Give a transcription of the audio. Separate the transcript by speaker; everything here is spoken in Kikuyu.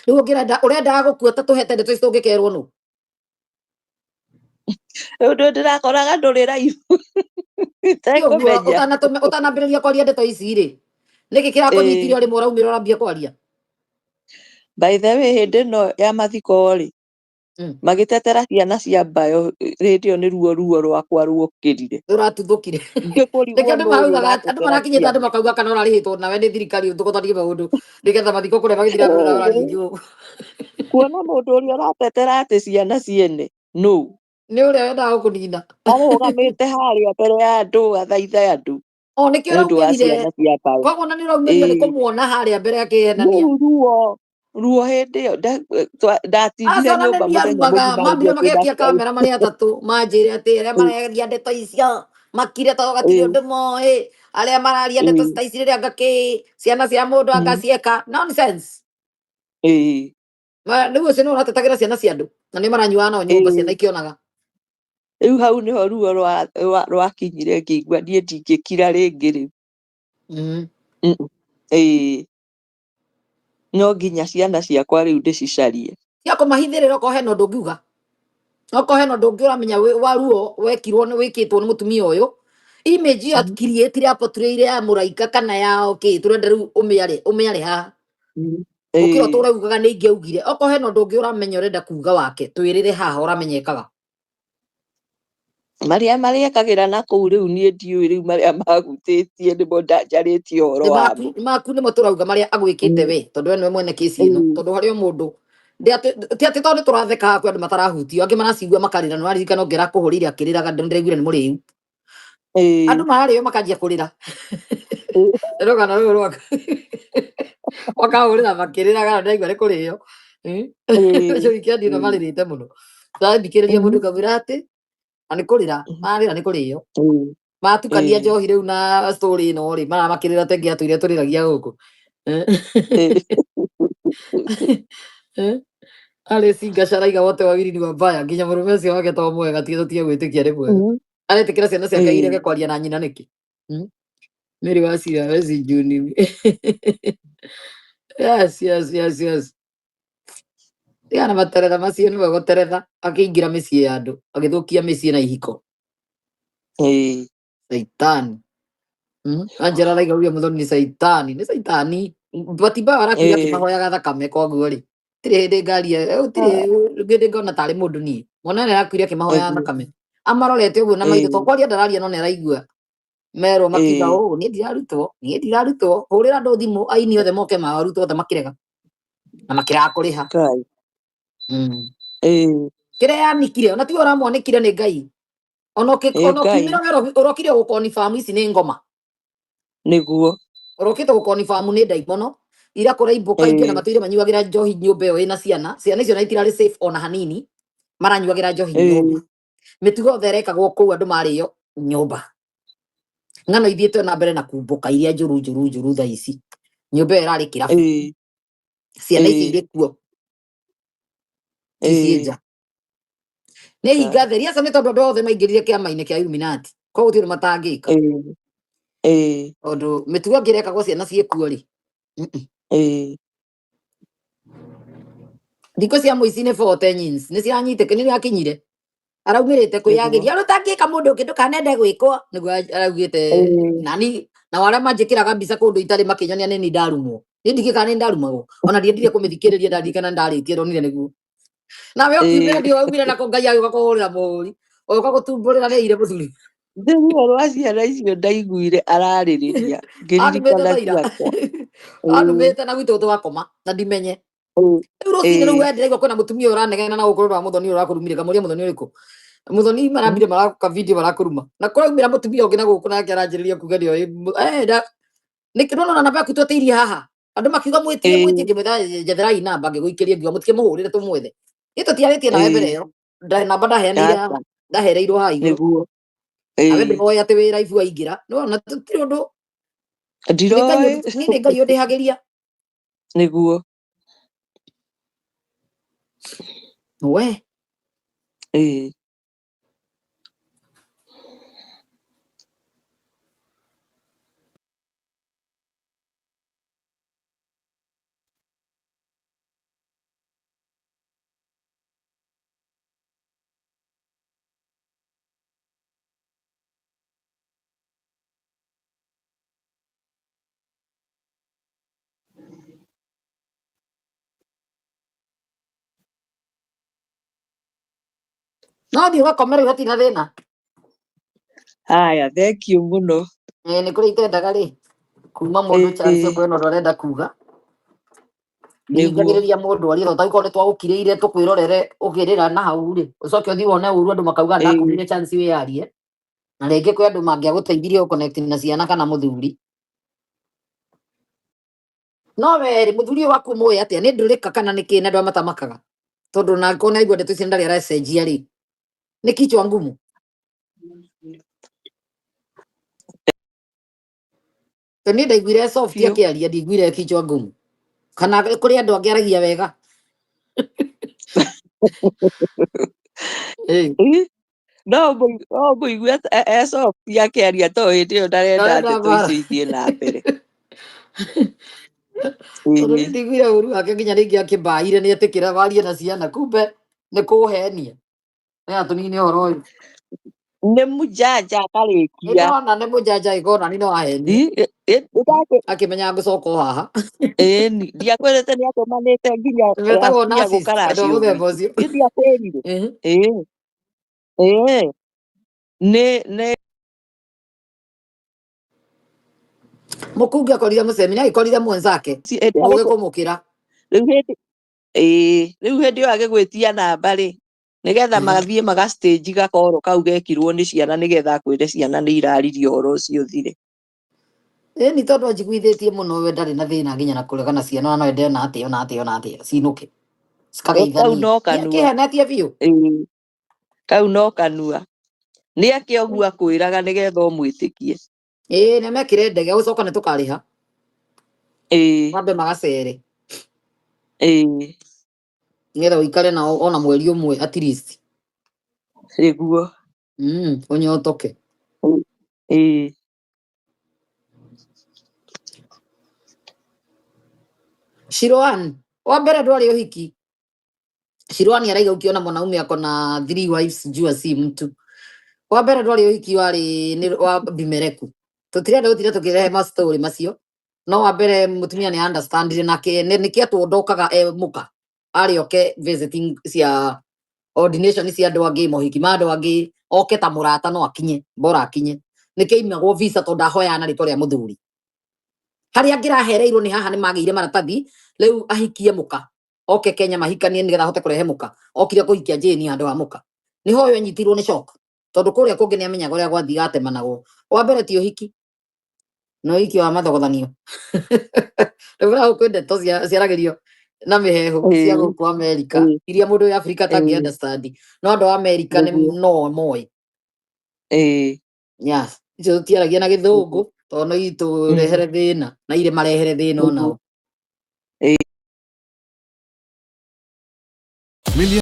Speaker 1: Rĩu ũngĩrenda ũrendaga gũkua ta tũhete ndeto ici tũngĩkerwo nũ?
Speaker 2: Rĩu ndũ ndĩrakoraga ndũrĩ live.
Speaker 1: Ti ũguo
Speaker 2: Itekũmenya.
Speaker 1: ũtanambĩrĩria kwaria ndeto ici rĩ, nĩkĩ kĩrakũnyitire o rĩmwe ũraumĩra ũrambia kwaria?
Speaker 2: By the way, hĩndĩ ĩno ya mathiko rĩ, magĩtetera ciana cia mbayo, hĩndĩ ĩyo nĩ ruo ruo rwakwa ruokĩrire.
Speaker 1: Rũratuthũkire.
Speaker 2: Ngĩkũrigwo
Speaker 1: Nĩkĩo andũ
Speaker 2: nũ ũyũ
Speaker 1: maraugaga andũ
Speaker 2: ũratetera
Speaker 1: marakinyĩte andũ
Speaker 2: ciana.
Speaker 1: makauga kana ũrarĩhĩtwo nawe nĩ thirikari ũtũgũtanie maũndũ nĩgetha mathiko kũrĩa magĩthiĩ na mbere na ũrarĩithio.
Speaker 2: Kuona mũndũ ũrĩa ũratetera atĩ ciana ciene nũ?
Speaker 1: Nĩ ũrĩa wendaga gũkũnina.
Speaker 2: Arũgamĩte harĩa mbere ya andũ athaithe andũ
Speaker 1: O nĩkĩo
Speaker 2: nĩ ũndũ wa
Speaker 1: ũraumĩrire.
Speaker 2: ciana cia mbayo.
Speaker 1: Koguo ona nĩ ũraumĩrire nĩ kũmuona harĩa mbere akĩhenania.
Speaker 2: Rĩu ruo ruo hĩndĩ ĩyo ndatindire
Speaker 1: Aca ona
Speaker 2: nyũmba
Speaker 1: nĩ
Speaker 2: mũthenya
Speaker 1: arumaga
Speaker 2: mũgima
Speaker 1: mambire
Speaker 2: ũguo
Speaker 1: magekia
Speaker 2: kwĩna
Speaker 1: kamera marĩ atatũ manjĩre atĩ arĩa mararia ndeto icio makire tondũ gatirĩ ũndũ moĩ arĩa mararia ndeto ta ici rĩrĩa anga kĩ ciana cia mũndũ anga cieka nonsense. Rĩu ũcio nĩ ũratetagĩra ciana cia andũ na nĩ maranyuaga nao nyũmba ciana ikĩonaga.
Speaker 2: Rĩu hau nĩho ruo rwakinyire ngĩigua niĩ ndingĩkira rĩngĩ rĩu. Ĩĩ. No nginya ciana ciakwa rĩu ndĩcicarie.
Speaker 1: Cia kũmahithĩrĩra okorwo hena ũndũ ũngiuga, okorwo hena ũndũ ũngĩ ũramenya wa ruo wekirwo nĩ wĩkĩtwo nĩ mũtumia ũyũ, image ĩyo create aportrayire ya mũraika kana ya kĩ, tũrenda rĩu ũmĩare ũmĩare haha gũkĩra tũraugaga nĩ ingĩaugire. Okorwo hena ũndũ ũngĩ ũramenya ũrenda kuga wake, twĩrĩre haha ũramenya ekaga.
Speaker 2: Marĩa marĩekagĩra na kũu rĩu niĩ ndiũĩ rĩu marĩa mahutĩtie nĩmo njanjarĩtie ũhoro
Speaker 1: Nĩ maku
Speaker 2: wamo.
Speaker 1: nĩ maku nĩmo tũrauga marĩa agwĩkĩte we, tondũ we nĩwe mwene kĩci ĩno, tondũ harĩ o mũndũ ti atĩ tondũ nĩ tũratheka haha kwĩ andũ matarahutio, angĩ maracigua makarĩra. Nĩ waririkana ũngĩ arakũhũrĩire akĩrĩraga, ndĩraiguire nĩ mũrĩu. Andũ mararĩo makanjia kũrĩra. Rũgano rũrũ rwaku makahũrĩra makĩrĩraga na ndĩraigua nĩ kũrĩo. Ũcio wikendi ĩno marĩrĩte mũno, ndathikĩrĩria mũndũ kamwĩra atĩ na nĩ kũrĩra mararĩra nĩ kũrĩo matukania njohi rĩu na story ĩno rĩ maramakĩrĩra tengĩ atũire tũrĩragia gũkũ. Alice Ngacaraiga wote wawili ni wabaya nginya mũrũme ũcio wake to mwega tiga tũtige gwĩtĩkia nĩ mwega aretĩkĩra ciana ciake irege kwaria na nyina nĩkĩ? Mary Wasira wezi Juni. Yes, yes, yes, yes. Tigana materetha macio nĩwe gũteretha akĩingĩra mĩciĩ ya andũ agĩthũkia mĩciĩ na ihiko. Caitani. Angela araiga William Muthoni nĩ caitani, nĩ caitani. Batimba arakuire akĩmahoyaga thakame koguo rĩ tirĩ hĩndĩ ngaria tirĩ hĩndĩ ngona tarĩ mũndũ niĩ. Mwana nĩ arakuire akĩmahoyaga thakame amarorete ũguo na maitho to kwaria ndararia no nĩ araigua merwo makiuga ũũ niĩ ndirarutwo, niĩ ndirarutwo, hũrĩra andũ thimũ aini othe moke marutwo othe makĩrega na makĩrega kũrĩha. Kĩrĩa yanikire ona tiwe ũramwanĩkire nĩ Ngai ona ona
Speaker 2: Ngai.
Speaker 1: ũkiumĩra Nairobi ũrokire gũkonibamu ici nĩ ngoma.
Speaker 2: Nĩguo.
Speaker 1: Ũrokĩte gũkonibamu nĩ ndaimono ira kũraimbũka ingĩ na matũire manyuagĩra njohi nyũmba ĩyo ĩna ciana, ciana icio na itirarĩ safe ona hanini, maranyuagĩra njohi nyũmba, mĩtugo yothe ĩrekagwo kũu andũ marĩo nyũmba, ng'ano ithiĩte na mbere na kumbũka iria njũru njũru njũru thaa ici nyũmba ĩyo ĩrarĩ kĩrabu, ciana ici irĩ kuo ti ciĩ nja nĩ hinga theri aca nĩ tondũ andũ othe maingĩrire kĩama-inĩ kĩa Illuminati koguo gũtirĩ ũndũ matangĩka tondũ mĩtugo ĩngĩ ĩrekagwo ciana ciĩkuo rĩ. Thikũ cia mũici nĩ 40 nyins nĩ ciranyitĩka nĩ akinyire araumĩrĩte kwĩyagĩria ũrĩa ũtangĩka mũndũ ũngĩ ndũkanende gwĩkwo nĩguo araugĩte. Nani nao arĩa manjĩkĩraga mbica kũndũ itarĩ makĩnyonia nĩ niĩ ndarumwo, niĩ ndingĩkaga nĩ ndarumagwo ona ndiendire kũmĩthikĩrĩria ndarikana ndarĩtie ndonire nĩguo nawe ũkiumĩra ndiũ waumire nako Ngai agĩũka kũhũrĩra mũhũri ũgĩũka gũtumbũrĩra nĩ ire mũthuri.
Speaker 2: Nĩ ruo rwa ciana icio ndaiguire ararĩrĩria
Speaker 1: andumĩte
Speaker 2: ngĩririkana
Speaker 1: thaira
Speaker 2: ciakwa.
Speaker 1: Andumĩte na gwitũ twakoma na ndimenye rĩu rũcinĩ rĩu we ndĩraigua kwĩna mũtumia ũranegena na gũkũ rwa mũthoni ũyũ ũrakũrumire ngamũria mũthoni ũrĩkũ mũthoni marambire maraka video marakũruma na kũraumĩra mũtumia ũngĩ na gũkũ nake aranjĩrĩria kuga nĩoĩ nĩkĩ nona namba yaku twatĩirie haha andũ makiuga mwĩtie mwĩtie ngĩmwĩra njetherai namba ngĩgũikĩria ngiuga mũtige mũhũrĩre tũmwethe niĩ tũtiarĩtie nawe mbere ĩyo namba ndaheanĩire haha
Speaker 2: Aca.
Speaker 1: ndahereirwo haha igũrũ. Nawe ndũroĩ atĩ wĩ raibu waingĩra nĩwona tũtirĩ ũndũ nĩ Ngai
Speaker 2: Ndiroĩ.
Speaker 1: Niĩ nĩ Ngai ũndĩhagĩria. We. No thiĩ ũgakome rĩu hatirĩ na thĩna.
Speaker 2: Haya, thank you mũno.
Speaker 1: Ĩĩ nĩ kũrĩ itendaga rĩ kuma mũndũ chance
Speaker 2: Ĩĩ,
Speaker 1: kwĩna ũndũ arenda kuga.
Speaker 2: Nĩguo.
Speaker 1: Ndihingagĩrĩria mũndũ arie tondũ angĩkorwo nĩ twagũkirĩire tũkwĩrorere ũkĩrĩra na hau rĩ, ũcoke ũthiĩ wone ũru andũ makauga ndakũheire chance wĩyarie. Na rĩngĩ kwĩ andũ mangĩagũteithirie gũconnect na ciana kana mũthuri. No we rĩ, mũthuri ũyũ waku mũĩ atĩa? Nĩ ndũrĩka kana nĩ kĩ na andũ aya matamakaga? Tondũ na angĩkorwo nĩ aigua ndeto icio ndarĩ aracenjia rĩ, nĩ kichwa ngumu. To niĩ ndaiguire soft
Speaker 2: Biũ.
Speaker 1: akĩaria, ndiguire kichwa ngumu. Kana kũrĩ andũ angĩ aragia wega. Ĩĩ.
Speaker 2: Ĩ, no ũmũigue e soft akĩaria to hĩndĩ ĩyo ndarenda
Speaker 1: Ndarenda
Speaker 2: ndeto
Speaker 1: mbara.
Speaker 2: icio ithiĩ na mbere.
Speaker 1: Tondũ
Speaker 2: Ĩĩ.
Speaker 1: niĩ ndiguire ũru wake nginya rĩngĩ akĩmbaire nĩ etĩkĩra warie na ciana kumbe nĩ kũhenia. Nĩ atũnine ũhoro ũyũ.
Speaker 2: Nĩ mũjanja
Speaker 1: Nĩ
Speaker 2: akarĩkia.
Speaker 1: ndona nĩ mũjanja ĩkorwo nani no ahenie.
Speaker 2: Ĩ, ĩ, ĩ,
Speaker 1: Akĩmenya ngũcoka o haha.
Speaker 2: Ĩni, ndiakwĩrĩte nĩ atũmanĩte nginya
Speaker 1: Metagwo
Speaker 2: atumia
Speaker 1: narcissist, andũ a
Speaker 2: gũkaracio
Speaker 1: mũthemba
Speaker 2: gwitũ.
Speaker 1: ũcio.
Speaker 2: Ĩ, ndiakwĩrire. Ĩĩ, ĩĩ, nĩ
Speaker 1: Mũkungi akorire mũcemi agĩkorire mwenzake
Speaker 2: hĩndĩ
Speaker 1: mũgĩ kũmũkĩra.
Speaker 2: Rĩu hĩndĩ ĩĩ, rĩu hĩndĩ ĩyo agĩgwĩtia namba rĩ, nĩgetha mathiĩ maga stage gakoro kau gekirwo nĩ ciana nĩgetha akwĩre ciana nĩ iraririe ũhoro ũcio ũthire.
Speaker 1: Ĩni tondũ anjiguithĩtie mũno we ndarĩ na thĩna nginya na kũregana ciana ona no ende ona atĩa ona atĩa ona atĩa cinũke
Speaker 2: Kau
Speaker 1: cikageithanie.
Speaker 2: no kanua.
Speaker 1: Kĩhenetie biũ.
Speaker 2: Ĩĩ, kau no kanua. Nĩ ake ũguo akwĩraga nĩgetha ũmwĩtĩkie.
Speaker 1: Ĩĩ nĩ mekĩre ndege gũcoka nĩ tũkarĩha.
Speaker 2: Ĩĩ.
Speaker 1: Mambe magacere.
Speaker 2: Ĩĩ.
Speaker 1: Nĩgetha ũikare nao ona mweri ũmwe at least.
Speaker 2: Nĩguo.
Speaker 1: Ũnyotoke.
Speaker 2: Ĩĩ.
Speaker 1: Shiroan, wa mbere ndwarĩ ũhiki. Shiroan araiga ukiona mwanaume ako na 3 wives jua si mtu. Wa mbere ndwarĩ ũhiki warĩ nĩ wa Bimereku. Tũtirenda gũtinda tũkĩrehe ma story macio. No wa mbere mũtumia nĩ understandire nake nĩkĩ atũondokaga e mũka. Arĩ oke visiting cia ordination cia andũ angĩ, mohiki ma andũ angĩ, oke ta mũrata no akinye, bora akinye. Nĩkĩo aimagwo visa tondũ ndahoyaga na rĩtwa rĩa mũthuri. Harĩa angĩrahereirwo nĩ haha nĩ magĩire maratathi, rĩu ahikie mũka. Oke Kenya mahikanie nĩgetha ahote kũrehe mũka. Okire kũhikia Jane handũ ha mũka. Nĩho ũyũ anyitirwo nĩ shock. Tondũ kũrĩa kũngĩ nĩ amenyaga ũrĩa gwathiaga atemanagwo. Wa mbere ti ũhiki. No ũhiki wa mathogothanio. Rĩu ũraũ kwĩ ndeto ciaragĩrio na mĩheehũ cia gũkũ Amerika, iria mũndũ wĩ Afrika atangĩ understand. No andũ a Amerika nĩ no moĩ. Yes. Icio tũtiaragia na gĩthũngũ, tondũ no itũrehere thĩna, na irĩ marehere thĩna onao.
Speaker 3: Million